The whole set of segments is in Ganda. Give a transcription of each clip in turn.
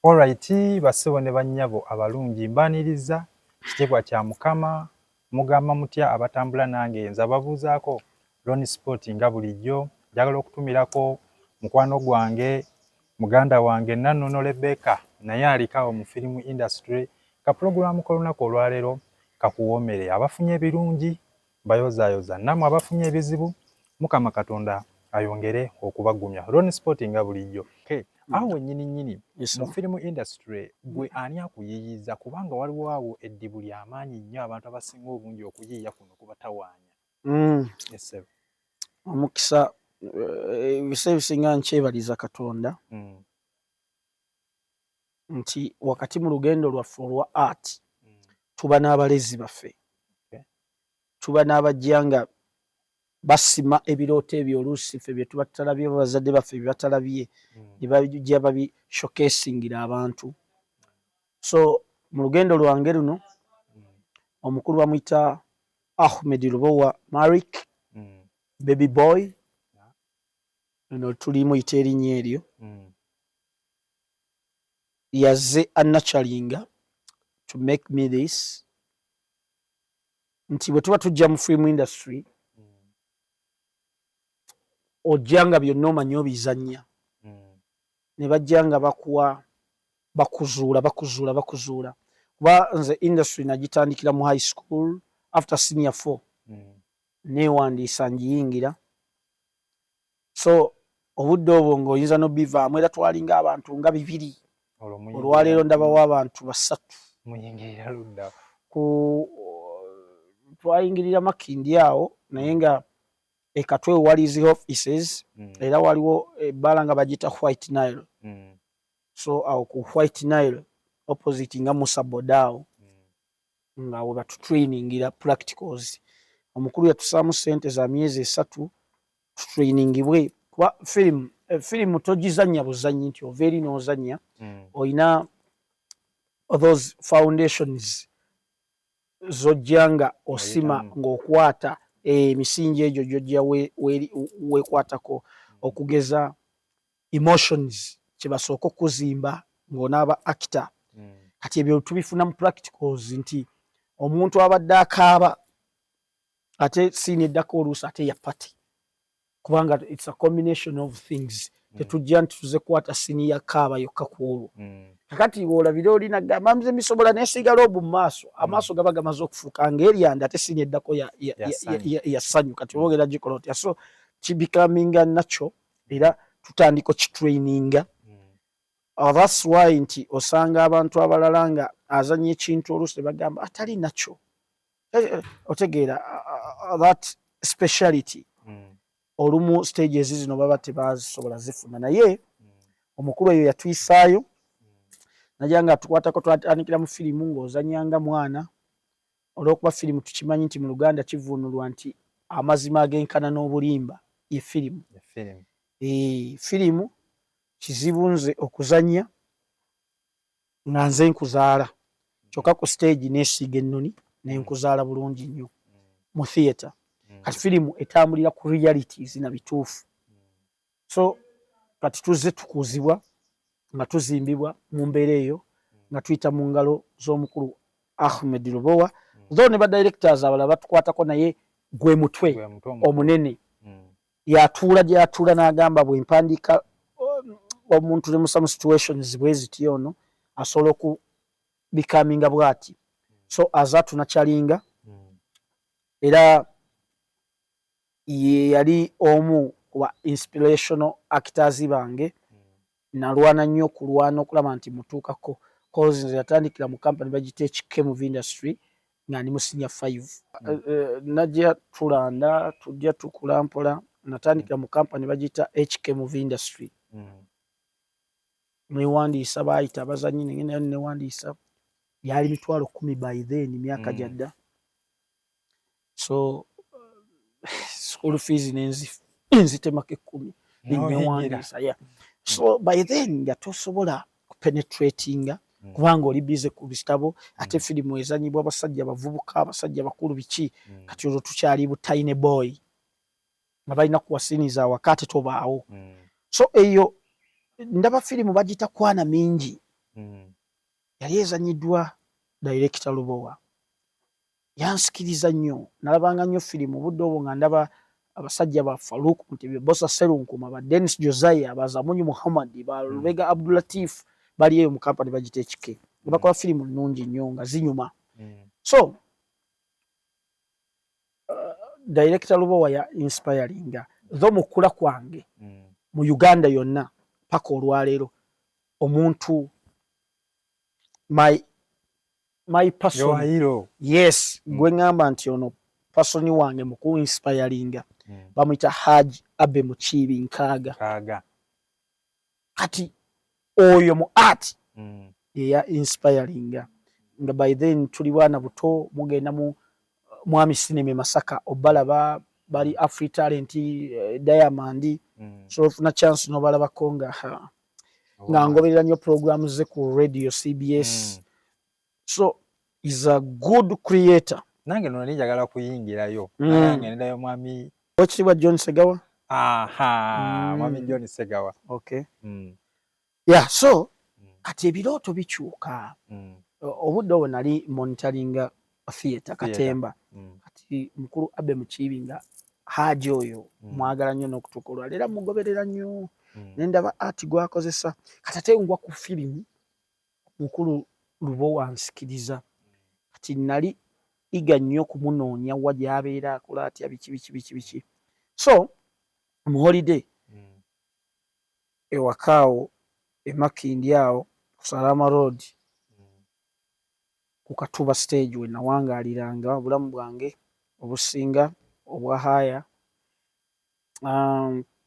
Alright, bassebo ne bannyabo abalungi, mbaaniriza. Kitiibwa kya Mukama. Mugamba mutya abatambula nange? Nze ababuuzaako Ron Sport. Nga bulijjo, njagala okutumirako mukwano gwange, muganda wange Nannono Rebecca, naye aliko awo mu film industry. Ka pulogulaamu k'olunaku olwaleero kakuwoomere. Abafunye ebirungi mbayozaayoza, nammwe abafunye ebizibu, Mukama Katonda ayongere okubagumya. Ron Sport nga bulijjo. Okay. Awo wennyini nnyini mu film industry, gwe ani akuyiiyiza? Kubanga waliwo awo eddibu ly'amaanyi nnyo, abantu abasinga obungi okuyiiya kuno kubatawaanya. Omukisa, ebiseera ebisinga nkyebaliza Katonda nti wakati mu lugendo lwaffe olwa art tuba n'abalezi baffe, tuba n'abajja nga basima ebirooto ebyo oluusi ffe bye tuba tutalabye, bazadde baffe bye batalabye, ne bajja babi showcasingira abantu. So mu lugendo lwange luno, omukulu bamuyita Ahmed Lubowa Marik, Baby Boy, eno tulimuyita erinnya eryo, yazze anurturinga to make me this, nti bwe tuba tujja mu film industry, ojja nga byonna omanyi obizannya, ne bajja nga bakuwa, bakuzuula, bakuzuula, bakuzuula. Kuba nze industry nagitandikira mu high school, after senior four neewandiisa ngiyingira. So obudde obwo ng'oyinza n'obivaamu, era twalinga abantu nga 2. Olwaleero ndabawo abantu 3. Ku twayingirira Makindi awo, naye nga ekatwe wali zi offices, era waliwo ebbaala nga bagiyita White Nile. So awo ku White Nile opposite nga Musa Boda awo, nga we batutrainingira practicals. Omukulu yatusaamu ssente za myezi 3 tutrainingibwe, kuba firimu togizannya buzannyi nti ova eri n'ozannya. Oyina those foundations z'ojja nga osima, ng'okwata emisingi egyo gy'ojja weekwatako, okugeza emotions, kyebasooka okuzimba ng'onaaba actor. Kati ebyo tubifuna mu practicals, nti omuntu abadde akaaba, ate scene eddako oluusi ate ya party, kubanga it's a combination of things. Tetujja nti tuze kukwata scene ya kaaba yokka ku olwo. Kakati bw'olabira oli nagamba, "Nze mbisobola," nesiiga robe mu maaso, amaaso gaba gamaze okufuuka ng'eryanda, ate scene eddako ya ssanyu. Kati oba ogenda gikola otya? So kibecominga nakyo, era tutandika okitraininga. That's why nti osanga abantu abalala nga azanya ekintu, oluusi ne bagamba atali nakyo. Otegeera that speciality? Olumu stages zino baba tebazisobola zifuna, naye omukulu eyo yatuyisaayo, najja nga tukwatako. Twatandikira mu firimu ng'ozanyanga mwana. Olw'okuba firimu tukimanyi nti mu Luganda kivuunulwa nti amazima agenkana n'obulimba, ye firimu. Firimu kizibu nze okuzannya nga nze nkuzaala, kyokka ku stage neesiiga ennoni nenkuzaala bulungi nnyo mu theatre. Kati firimu etambulira ku realities na bituufu. So kati tuzze tukuuzibwa nga tuzimbibwa mu mbeera eyo, nga tuyita mu ngalo z'omukulu Ahmed Lubowa, though ne badirectors abalala batukwatako, naye gwe mutwe omunene. Yatuula gyatuula n'agamba, "Bwe mpandiika omuntu ne mu some situations bwe ziti, ono asobola okubikaminga bw'ati." So aza tunakyalinga, era ye yali omu ku ba inspirational actors bange. Nalwana nnyo okulwana okulaba nti mutuukako, cause nze natandikira mu company bagiyita HK Movie Industry nga ndi mu senior five. Najja tulanda, tujja tukula mpola. Natandikira mu company bagiyita HK Movie Industry, newandiisa, baayita abazanyi, nengendayo newandiisa. Byali 100,000 by then, myaka gyadda. So school fees nenzitemako 10, newandiisa, yeah. So by then nga tosobola kupenetratinga, kubanga oli busy ku bitabo, ate firimu ezanyibwa abasajja bavubuka, abasajja bakulu, biki. Kati olwo tukyali bu tiny boy nga balina kuwa scene awaka, ate tobaawo. So eyo ndaba firimu bagita Kwana Mingi. Yali ezanyiddwa director Lubowa. Yansikiriza nnyo, nalabanga nnyo firimu obudde obwo nga ndaba abasajja ba Farouk Mutebi, Bosa Serunkuma, ba Dennis Josiah, ba Zamunyu Muhammad, ba Lubega Abdulatif, bali eyo mu kampani bagita Ekike, bakola firimu nnungi nnyo nga zinyuma. So director Lubowa ya inspiringa tho mu kkula kwange mu Uganda yonna paka olwaleero, omuntu my person, yes, gwe ŋŋamba nti ono person wange mu ku inspiringa, bamuyita Haj Abe Mukiibi Nkaaga. Kati oyo mu art yeya inspiringa nga by then tuli bwana buto, mugenda mu Mwami Cinema e Masaka, obalaba bali Afri Talent, Diamond. So ofuna chance nobalabako nga ngoberera nnyo program ze ku radio CBS. So is a good creator. Nange no nali njagala kuyingirayo. Ngendayo mwami Owekitiibwa John Segawa. Aha, mwami John Segawa. Okay. Yeah, so kati ebirooto bikyuka. Obudde obwo nali monitoringa theatre, katemba. Kati mukulu Abe Mukiibi nga Haji oyo mwagala nnyo n'okutuuka olwaleero mugoberera nnyo. Nendaba art gwakozesa. Kati ate ngwa ku firimu, mukulu Lubowa nsikiriza. Kati nali iga nnyo kumunoonya wa gy'abeera, akola atya, biki biki biki biki. So mu holiday ewaka awo e Makindye awo ku Salama Road, ku Katuba stage we nawangaaliranga obulamu bwange obusinga obwa higher,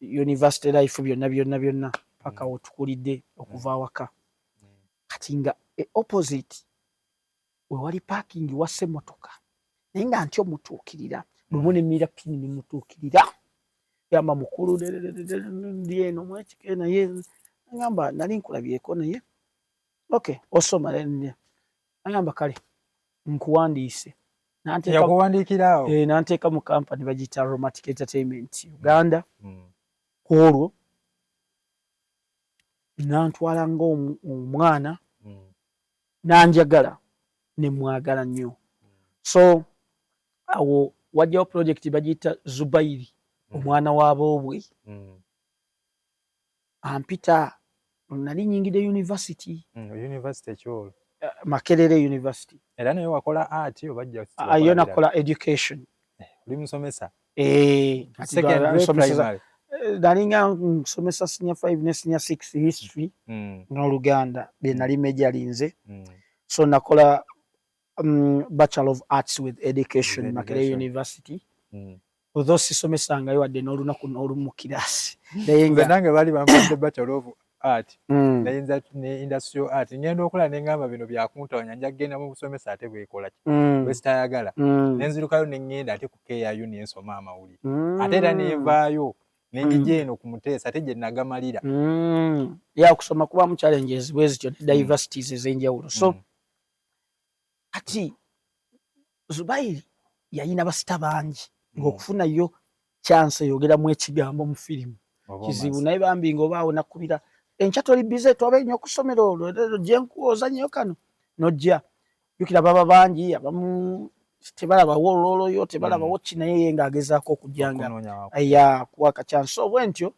university life, byonna byonna byonna paka wetukulidde okuva awaka. Kati nga e opposite we wali parking wassa emmotoka, naye nga ntya omutuukirira. Lumu nemira pini nemutuukirira, gamba, "Mukulu, ndi eno mwekike," naye agamba, "Nali nkulabyeko naye okay, osoma?" Agamba, "Kale nkuwandiise." Yakuwandiikirawo? Eh, nanteeka mu kampani bagiyita Aromatic Entertainment Uganda. Ku olwo nantwala ng'omwana, nanjagala ne mwagala nnyo. So awo wajjawo project bagiyita Zubairi, omwana wa boobwe. Ampita, nali nyingidde university. University kyolwo? Makerere University. Era naye wakola art oba just? Yo nakola education. Oli musomesa? Eh, nalinga nsomesa senior 5 ne senior 6, history n'Oluganda bye nali majorinze. So nakola Bachelor of Arts with Education, Makerere University. Although sisomesangayo wadde n'olunaku n'olumu mu kiraasi. Naye nga nange baali bampadde Bachelor of Art nayinza ne Industrial Art, ngenda okola nengamba bino byakuntawanya, nja kugenda mu busomesa ate bwekola ki bwesitayagala. Nenzirukayo nengenda ate ku KIU nensoma amawulire, ate era nevaayo nenjija eno ku Muteesa ate gye nagamalira. Ya, okusoma kubamu challenges bwe zityo ne diversities ez'enjawulo. So kati Zubairi yalina basita bangi, ng'okufunayo chance eyogeramu ekigambo mu firimu kizibu, naye bambi ng'obaawo nakubira, "Enkya toli busy? Twabe nnyo ku ssomero olwo gyenkuwozanyo kano nojja." Jjukira baba bangi, abamu tebalabawo olwoloyo, tebalabawo ki, naye ye ng'agezaako okujja nga ya kuwaka chance. So bwe ntyo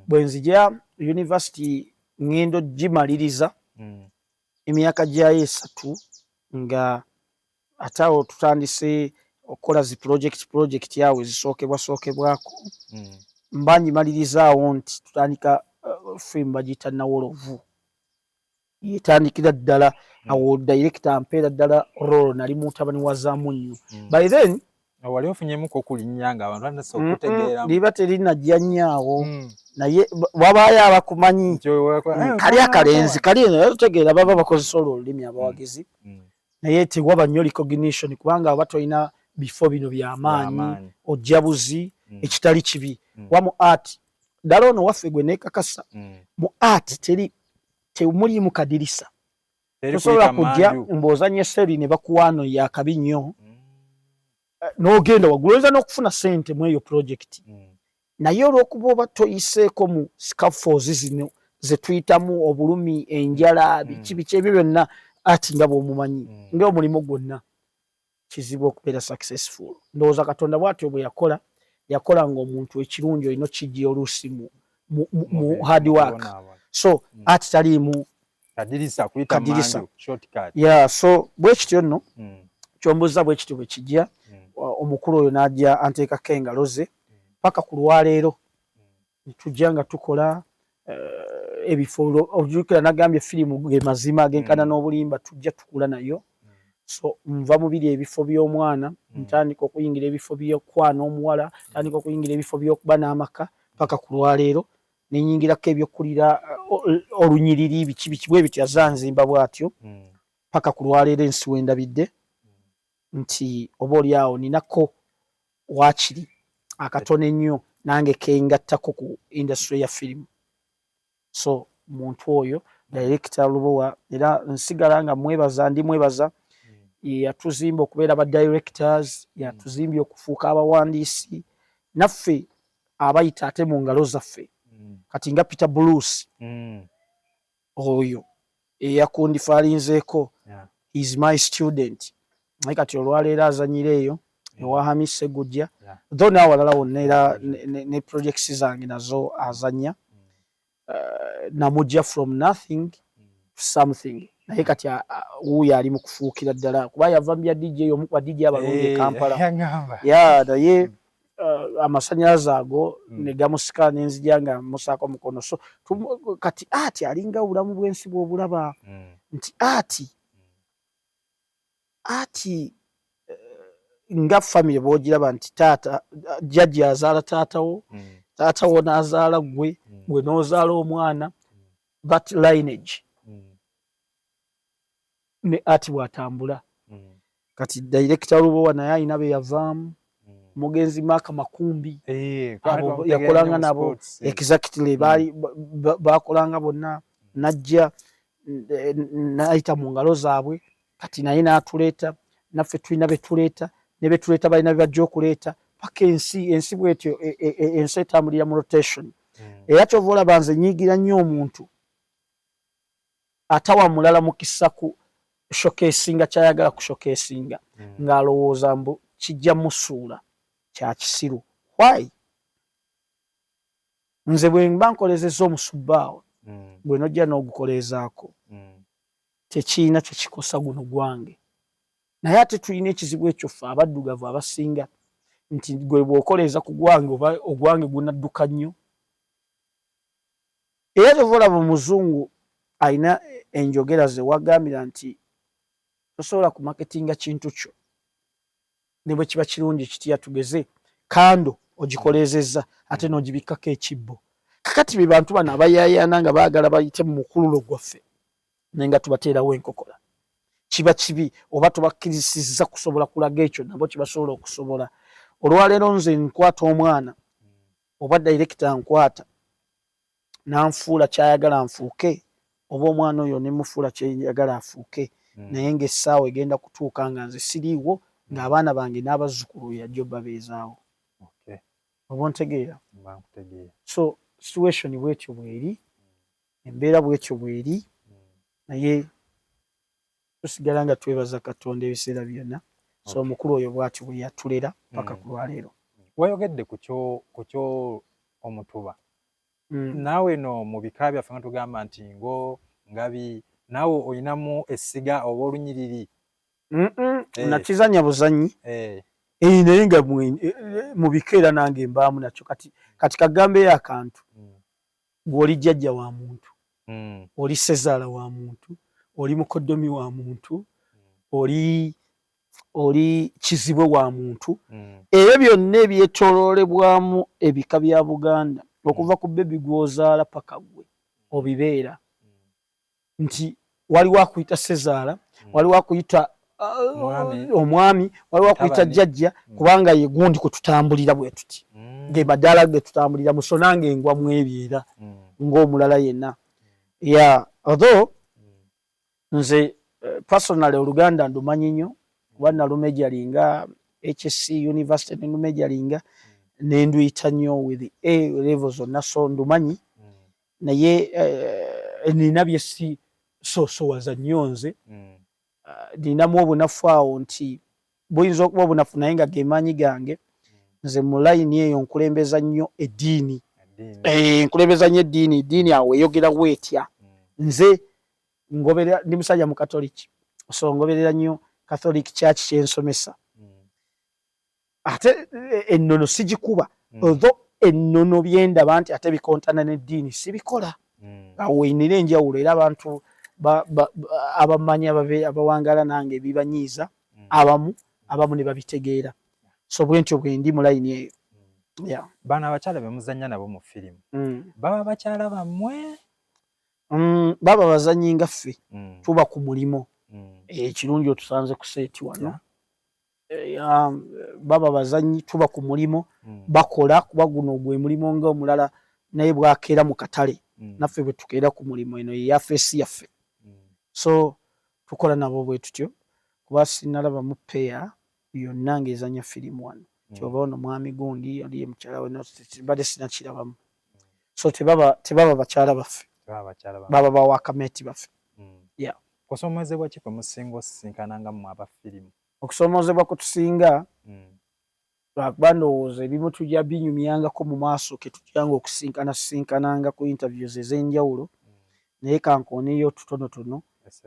bwe nzija university, ŋŋenda ogimaliriza emyaka gyayo 3, nga ate awo tutandise okukola zi project awo ezisookebwa sookebwako. Mba ngimaliriza nti tutandika film bagiyita Nawolovu, yetandikira ddala awo. Director ampeera ddala role, nali mutabani wa Zamunnyu by then. Wali ofunyemuko okulinnya nga abantu batandise okutegeera? Liba terinajja nnyo awo, naye wabaayo abakumanyi, kali akalenzi kali otegeera, baba bakozesa olwo olulimi abawagizi, naye tewaba nnyo recognition kubanga oba tolina bifo bino byamaanyi, ojja buzi, ekitali kibi wa mu art. Ddala ono waffe gwe neekakasa mu art teri temuliimu kadirisa, tosobola kujja mbw'ozanya seri ne bakuwaano yakabi nnyo n'ogenda waggulu, oyinza n'okufuna ssente mu eyo project, naye olw'okuba oba toyiseeko mu scaffolds zino Ze tuyitamu, obulumi, enjala, biki biki ebyo byonna, ati nga bw'omumanyi ng'omulimu gwonna kizibu okubeera successful. Ndowooza Katonda bw'atyo bwe yakola, yakola ng'omuntu ekirungi olina okijja oluusi mu hard work. So ati taliimu kadirisa kuyita Kadirisa. manju, shortcut. Yeah, so bwe kityo nno kyombuuza bwe kityo bwe kijja. Omukulu oyo n'ajja anteekako engalo ze paka ku lwaleero netujja nga tukola ebifo. Ojjukira nagambye firimu ge mazima agenkana n'obulimba, tujja tukula nayo. So nva mu biri ebifo by'omwana, ntandika okuyingira ebifo by'okwana omuwala, ntandika okuyingira ebifo by'okuba n'amaka, paka ku lwaleero nenyingirako ebyokulira olunyiriri, biki biki bwe bityo, azanzimba bw'atyo paka ku lwaleero ensi wendabidde nti oba oli awo ninako waakiri akatono ennyo nange kengattako ku industry ya firimu. So muntu oyo Director Lubowa, era nsigala nga mwebaza, ndi mwebaza, yatuzimba okubeera ba directors, yatuzimbye okufuuka abawandiisi naffe abayita ate mu ngalo zaffe. Kati nga Peter Bruce oyo eyakundifaalinzeeko is my student, naye kati olwaleero azanyira eyo ewa Hamis Segujja, though n'awalala wonna era ne projects zange nazo azanya. Namujja from nothing to something, naye kati wuuyo ali mu kufuukira ddala, kuba yava mu bya DJ, omu ku ba DJ abalungi e Kampala. Yangamba. Ya, naye amasanyalaze ago ne gamusika, nenzija nga musaako mukono. So kati ati alinga obulamu bw'ensi bw'obulaba nti ati nga family bw'ogiraba nti taata, jjajja azaala taatawo, taatawo n'azaala ggwe, gwe n'ozaala omwana, that lineage ne ati bw'atambula. Kati Director Lubowa naye alina be yavaamu, omugenzi Mark Makumbi. Abo abo yakolanga nabo, exactly, baali bakolanga bonna, najja n'ayita mu ngalo zaabwe. Kati naye n'atuleeta, naffe tulina be tuleeta, ne be tuleeta balina be bajja okuleeta, paka ensi bwetyo ensi etambulira mu rotation. Era kyova olaba nze nyiigira nnyo omuntu atawa mulala mukisa ku showcasinga kyayagala ku showcasinga ng'alowooza mbu kijja musuula. Kya kisiru. Why? Nze bwe mba nkolezezza omusubbaawo, gwe nojja n'ogukolezaako, tekiina kyekikosa guno gwange. Naye ate tulina ekizibu ekyo ffe abaddugavu abasinga nti gwe bw'okoleeza ku gwange oba ogwange gunadduka nnyo. Era kyova olaba omuzungu alina enjogera ze wagambira nti tosobola kumaketinga kintu kyo ne bwe kiba kirungi kitya. Tugeze candle ogikoleezezza ate n'ogibikkako ekibbo. Kakati be bantu bano abayaayaana nga baagala bayite mu mukululo gwaffe, naye nga tubateerawo enkokola, kiba kibi oba tubakkirizisizza kusobola kulaga ekyo nabo kyebasobola okusobola. Olwaleero nze nkwata omwana oba director nkwata nanfuula kyayagala nfuuke, oba omwana oyo nemufuula kyeyagala afuuke, naye ng'essaawa egenda kutuuka nga nze siriiwo, ng'abaana bange n'abazzukulu yajja obabeezaawo. Oba ontegeera? Mba nkutegeera. So situation bwetyo bweri, embeera bwetyo bweri, naye tusigala nga twebaza Katonda ebiseera byonna. So omukulu oyo bwatyo bwe yatulera paka ku lwaleero. Wayogedde ku kyo omutuba. Naawe no mu bika byaffe nga tugamba nti ngo ngabi, naawe olinamu essiga oba olunyiriri? Nakizanya buzanyi. Naye nga mu bika era nange mbaamu nakyo. Kati kagambeyo akantu, gw'oli jjajja wa muntu, oli sezaala wa muntu, oli mukoddomi wa muntu, oli kizibwe wa muntu, ebyo byonna ebyetooloolebwamu ebika bya Buganda, okuva ku baby gw'ozaala paka ggwe obibeera nti waliwo akuyita sezaala, waliwo akuyita omwami, waliwo akuyita jjajja, kubanga ye gundi kwe tutambulira bwe tuti, ge madaala ge tutambuliramu. So nange ngwa mu ebyo era ng'omulala yenna. Yeah, although nze personally Oluganda ndumanyi nnyo, kuba nalumejalinga HSC University, nendumejalinga, nenduyita nnyo with A level zonna, so ndumanyi. Naye nina bye si soosowaza nnyo nze. Ninamu obunafu awo nti buyinza okuba obunafu, naye nga ge maanyi gange. Nze mu layini eyo nkulembeza nnyo eddiini. Nkulembeza nnyo eddiini. Eddiini awo eyogera bwetya. Nze ngoberera, ndi musajja mu Katoliki, so ngoberera nnyo Catholic Church kyensomesa. Ate ennono sigikuba, although ennono byendaba nti ate bikontana n'eddiini sibikola. Awo nina enjawulo, era abantu abamanyi abawangaala nange bibanyiiza abamu, abamu ne babitegeera. So bwentyo bwendi mu layini eyo, yeah. Bano abakyala be muzannya nabo mu firimu baba bakyala bammwe? Baba bazanyi nga ffe. Tuba ku mulimu. Ekirungi otusanze ku set wano. Baba bazanyi, tuba ku mulimu. Bakola kuba guno gwe mulimu nga omulala, naye bwakeera mu katale, naffe bwe tukeera ku mulimu, eno ye yafeesi yaffe. So tukola nabo bwe tutyo, kuba sinalabamu pair yonna ng'ezanya firimu wano kyoba ono mwami gundi oli ye mukyala we, mbadde sinakirabamu. So tebaba bakyala baffe, baba ba workmate baffe. Yeah. Kusoomoozebwa ki kwe musinga osisinkana nga mmwe aba firimu? Okusoomoozebwa kwe tusinga, lwakuba ndowooza ebimu tujja binyumyangako mu maaso ke tujjanga okusinkana sisinkananga ku interviews ez'enjawulo, naye kankooneyo tutonotono.